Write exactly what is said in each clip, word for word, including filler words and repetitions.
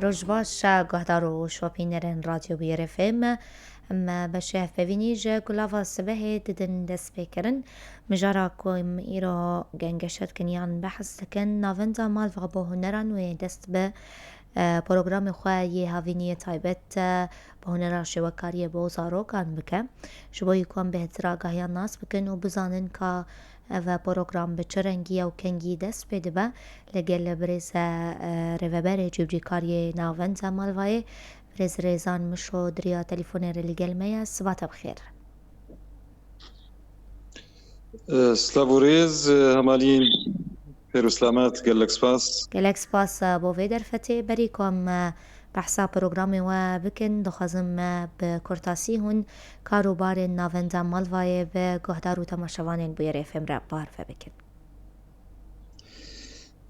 Roj baş, guhdar û şopînerên Radyo Bûyerê F M. Em beşê hevpeyvînî ji kulava sibehê didin destpêkirin. Mijara ku em îro gengeşe dikin yan behs dikin, navenda Malva bo hunera nû yê dest bi, e, programê xwe yê havîniyê taybet, e, bi hunera şêwekariyê bo zarokan bike. Ji bo yî ku em bêhtir agahiyan nas bikin û bizanin ka ev program bi çi rengî ye û kengî dest pê dibe, li gel birêz, e, rêveberê cîbicîkariyê navenda Malvayê, birêz Rêzan Mişo di riya telefonê re li gel me ye. Siba te bi xêr. Silav û rêz, hemalî xêr û selamet, gelek spas. Gelek spas, e, bo vê derfetê. Berî ku em, e, behsa programê we bikin, dixwazim, e, bi kurtasî hûn kar û barên navenda Malvayê bi guhdar û temaşevanên Bûyerê F M re parve bikin.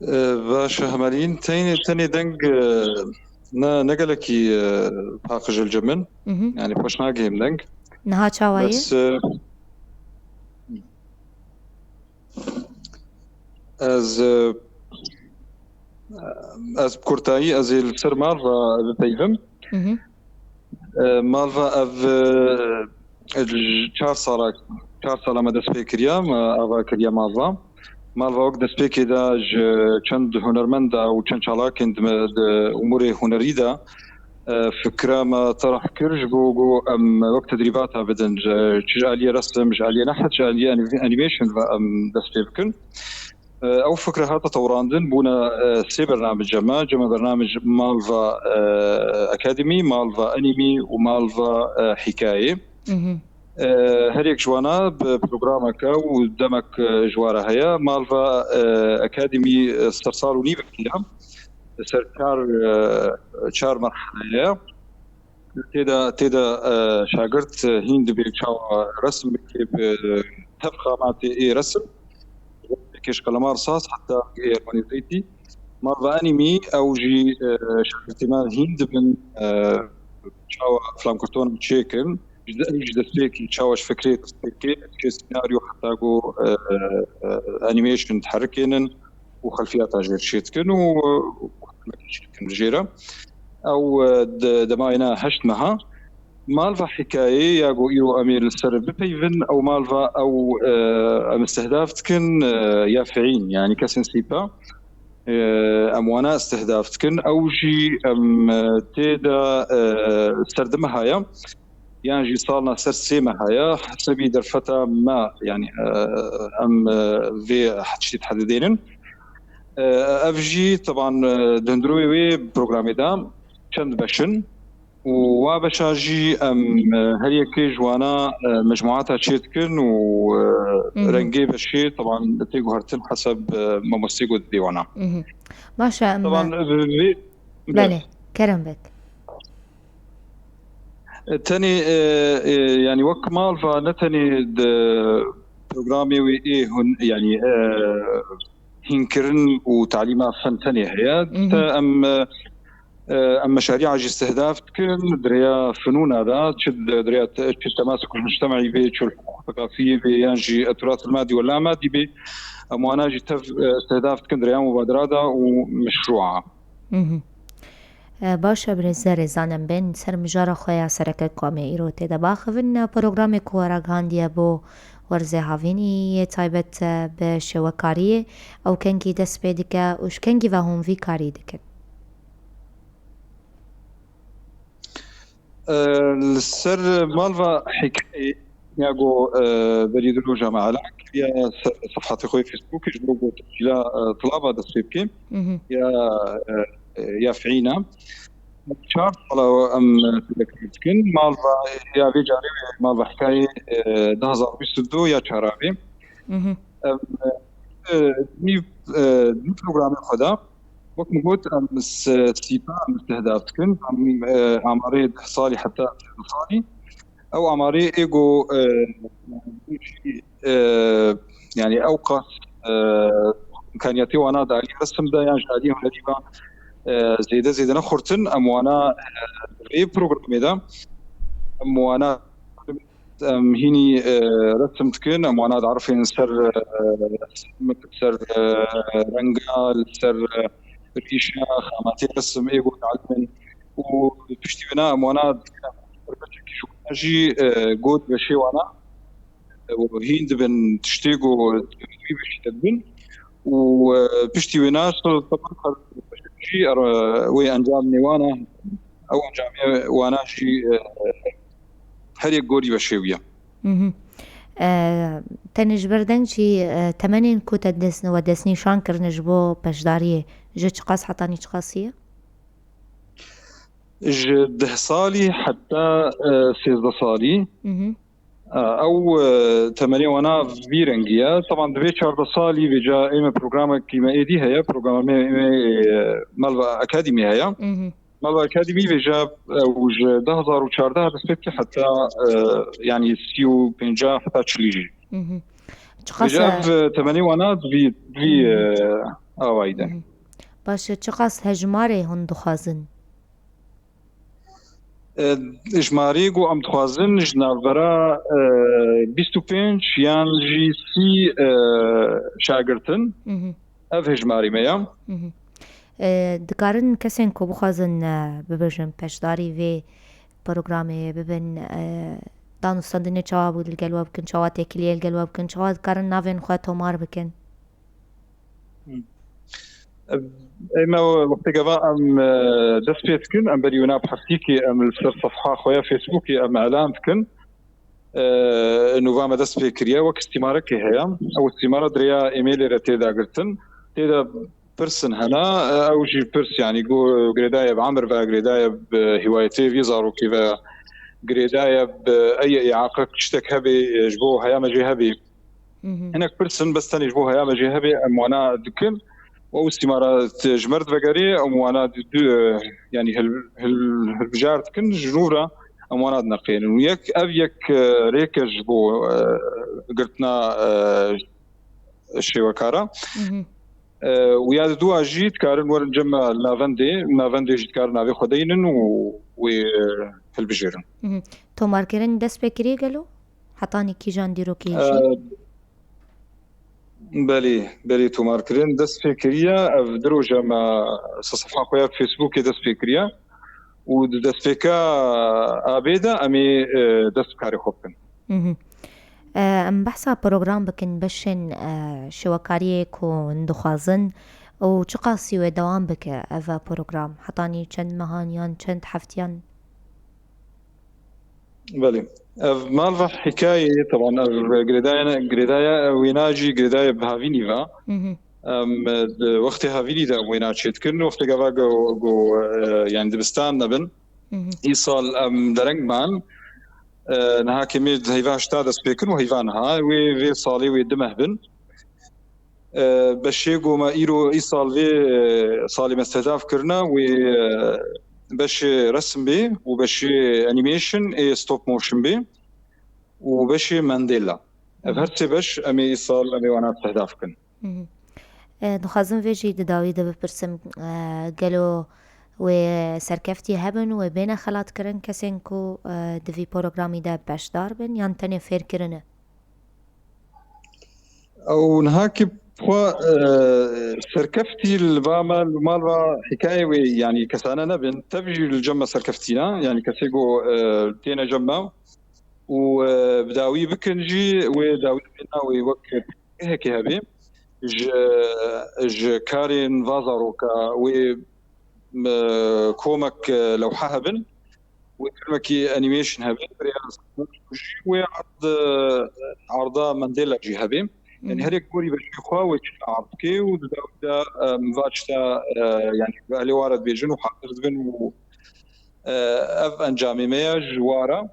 E, baş e, hemalîn. Tenê, tenê deng, e, ne, ne gelekî, e, paqij e li cem min. Mhm. Yani xweş nagihêm deng. Niha çawa ye? Bes, e, ez, e, ez bi kurtayî ez ê li ser Malva bipeyvim. Mhm. E, Malva ev, e, çar sala, çar sala me dest pê kiriya, me ava kiriya Malva. Malva wek destpêkê de ji çend hunermenda û çend çalakên di me, di umûrê hunerî de, e, fikra me terah kir ji bo ku em wek tedrîbata bidin, ji, çi ji aliyê resim, ji aliyê nehet, ji aliyê anî-, animation ve em dest pê bikin. E, ew fikre hate tewrandin, bûne, e, sê bernamij cem me. Cem me bernamij Malva, e, Academy, Malva Anime û Malva, e, Hikaye. Mhm. E, her yek ji wana bi programeke û demek, e, ji wa re heye. Malva, e, Academy, e, ser sal û nîvekî ye. Li ser çar, e, çar merhele ye. Tê de, tê de, e, şagirt, e, hîn dibê çawa resim bike bi tev xamatê ê resim. Ji keşqelemar saz heta ê erwanî zeytî. Malva Anîmî ew jî, e, şagirtê me hîn dibin, e, çawa eflamkirtona çêkin. Ji de, ji destpêkê çawa ji fikrê destpêkê, çê senaryo heta ku, e, e, animation diherikênin û xelfiyata jê çê dikin û, e, çê dikin jê re. Ew, e, de, dema yena heşt meha. Malva hikayê ya ku îro em ê li ser bipeyvin, ew malva ew, e, em istihdaf dikin, e, yafiîn, yani kesên sîpa. E, em wana istihdaf dikin. Ew jî em, e, tê de, e, ser du meha ye. Yan jî salna ser sê meha ye. Hesebî derfeta me, yani, e, em, e, vê tiştî dihedidênin. E, ev jî, teban, e, di hundirûyê wê programê de çend beş in. Û wa beşa jî em, e, her yekê ji wana, e, mecmuata çê dikin û, e, Mhm. rengê beşê, teban, tê guhertin heseb, e, mamostê ku didê wana. Mhm. Baş e, em Teban, e, vê, Belê, kerem bek. E, tenê, e, e, yani wek malva ne tenê di programê wê ê hûn, yani, e, hînkirin û talîma fen tenê heye. Mhm. Te em, e, e, em meşarîa jî istihdaf dikin, di rêya finûna de, çi di, di rêya te-, çi temasek mujtema'î bê, çi hiqûq seqafiyê bê, yan jî eturasil madî wela madî bê, em wana jî tev, e, istihdaf dikin di rêya mubadera de û meşrûa. Mhm. E, baş e, birêz Rêzan, em bên ser mijara xwe ya sereke ku em ê îro tê de baxivin. Programê ku we ragihandiye bo werzê havînî yê taybet, e, bi şêwekariyê, ew kengî dest pê dike û ji kengî ve hûn vî karî dikin? E, li ser malva hikayê ya ku, e, berî du roja me ela kiriye ser sefhatê xwe yê Facebookê ji bo ku tecîla, e, tilava dest pê bike. Mhm. Ya, e, e, ya fiîna. Çar sala em fedekar dikin. Malva ya vê carê wê malva hikayê, e, du hazar bîst û du ya çara wê. Mhm. Em, e, nîv, e, nîv programê xwe de, wek min got, em s-, sîpa em istihdaf dikin. Em, e, amarê deh salî heta sî salî. Ew amarê ê ku, e, e, yani ew qas, e, imkaniyetê wana di alî resim de yan ji alî hunerî ve, e, zêde zêde ne xurtin. Em wana, e, vê programê de em wana Em hînî, e, resim dikin, em wana diarifin ser, e, ser, e, renga, li ser, e, rîşa, xamatê resim ê go dielîmin û piştî wêna em wana dikine perbeçekî ji wana jî e, go diveşê wana û hîn dibin tiştê ku wî beşî de dibin û e, piştî wêna jî wê encamê wana ew encamê wana jî e, her yek gorî beşê wî ye. Mhm. E, tenê ji ber deng jî e, temenên ku te dest we destnîşan kirine ji bo beşdariyê ji çiqas hetanî çiqasî ye? Ji deh salî heta e, sêzdeh salî. Mhm. E, ew e, temenê wana vî rengî ye. Teban divê çardeh salî vêca ê me programekî me êdî heye. Programa me, me e, Malva Akademî heye. Mhm. Malva Akademî vêca ew ji du hazar û çardeh dest pê dike heta e, yanî sî û pênca heta çilî jî. Mhm. Vêca Çiqas ev e, temenê wana di vî, di vî e, awayî de. Mhm. Baş e, çiqas hejmarê hûn dixwazin? E, Jimarê ku em dixwazin ji navbera e, bîst û pênc yan jî sî e, şagirtin. Mhm. Ev hejmarê me ya. Mhm. E, dikarin kesên ku bixwazin e, bibêjin beşdarî vê programê bibin, e, danûstandinê çawa li gel we bikin, çawa têkiliyê li gel we bikin, çawa dikarin navên xwe tomar bikin? Ê me wextê gava em e, dest pê dikin, em berî wina bi heftîkê em li ser sefha xwe ya Facebookê em elan dikin. E, nûva me dest pê kiriye, wek îstîmarekê heye. Ew îstîmara di rêya emailê re tê dagirtin. Tê de pirsin hene, e, ew jî pirs, yanî go girêdaye bi emir ve, girêdaye bi hîwayetê vî zarokê ve, girêdaye bi ey îaqek tiştek hebê, e, ji bo heya me jê hebê. Mhm. Hinek pirsin, bes tenê ji bo heya me jê hebê, em wana dikin. Û ew îstîmara t-, ji me re divegerê, em wana di, di, e, yanî hil-, hil-, hilbijart dikin, ji nû re em wana dineqênin. Û yek, ev yek e, rêk e ji bo e, girtina e, şêwekara. Mhm. E, û ya di dua jî dikarin werin cem me navendê, navendê jî dikarin navê xwe deynin û wê e, hilbijêrin. Mhm. Tomarkirin dest pê kiriye gelo? Hetanî kîjan dîrokê jî? E, Belê, belê, tomarkirin dest pê kiriye. Ev di roja me se sefha xwe ya Facebookê dest pê kiriye û di destpêka abê de em ê e, dest bi karê xwe bikin. Mhm. E, em behsa program bikin, beşên e, şêwekariyê ku hûn dixwazin û çiqasî wê dewam bike ev program? Hetanî çend mehan yan çend heftiyan? Belê. Ev malva hikayê, teban ev girêdayene, girêdaya wêna jî girêdaya bi havînî ve. Mhm. Em di wextê havînî de em wêna çêdikirin. Wextê gava go, go, e, yani dibistan nebin. Mhm. Îsal em dereng man. E, niha kê me di heyva hişta dest pê kirin û heyva niha. Wê vê salê wê du meh bin. E, beşê ku me îro îsal vê, e, salê me stehdaf kirine, wê, e, beşê resim bê û beşê animation ê stop motion bê û beşê Mandela. Ev her sê beş em ê îsal em ê wana stehdaf kin. Mhm. E, dixwazim vê jî di dawî de bipirsim, e, gelo wê serkeftî hebin, wê bêne xelatkirin kesên ku, e, di vî programî de beşdar bin yan tenê fêrkirin e? Ew niha ki xwe, e, serkeftî li va me, li mal va hikayê wê, yanî kesane nebin, tev jî li cem me serkeftî ne, yanî kesê ku, e, têne cem me û, e, bi dawî bikin jî wê dawî bêna wê wek heke hebê ji, ji karên va zaroka wê, e, komek, e, lewha hebin. Wê filmekî animation hebe, bi rêya jî wê erd, erda Mandela jî hebe. Yani her yek gorî beşê xwe wê çi erd dike û di dawî de, em, va çita, e, yani bi elê ware dibêjin û hazir dibin û, e, ev encamê me ya ji wara.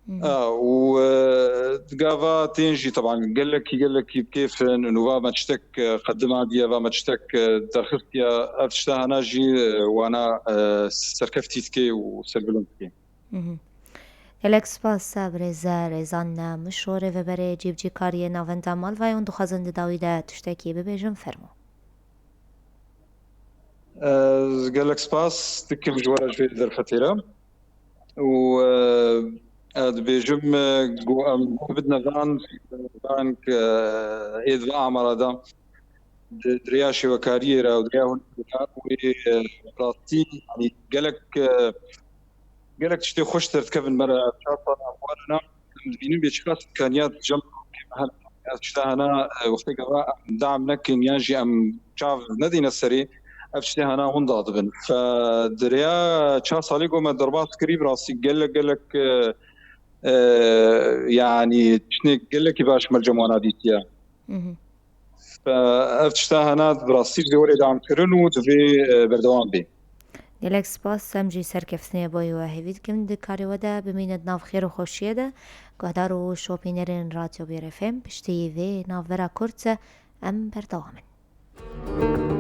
Mhm. A, û, e, gava tên jî teban gelekî, gelekî bi kêf in û va me çitek, e, qedima diye, va me çitek, e, derxistiye, ev tişta hana jî, e, wana, e, serkeftî dike û serbilind dike. Mhm. Gelek spas, birêz Rêzan Mişo, rêveberê cîbicîkariyê Navenda Malvayê, hûn dixwazin di dawî de tiştekî bibêjin, fermo. Ez gelek spas dikim ji we re ji vê derfetê re. Û, e, ez dibêjim, e, ku em bidine van, van, e, ê di va amara de. di, di rêya şêwekariyê re û di rêya hunerê re wê, e, rastî, yanî gelek, e, gelek tiştê xweş derdikevin me re. Ev çar sal em warine, em dibînin bê çiqas îmkaniyat cem hene. Ev tişta hene, e, wextê gava em dam nekin yan jî em çav nedîne serê, ev tiştê hene winda dibin. Fe di rêya çar salî ku me derbas kirî, bi rastî gelek, gelek, e, e, yanî tiştê gelekî baş me li cem wana dîtiye. Mhm. Fe ev tişta hene bi rastî divê were dewamkirin û divê, e, berdewam bê. Gelek spas, em jî serkeftinê bo we hêvî dikim. Di karê we de bimîne di nav xêr û xweşiyê de. Guhdar û şopînerên Radyo Bêrefêm, piştî vê navbera kurt em berdewam in.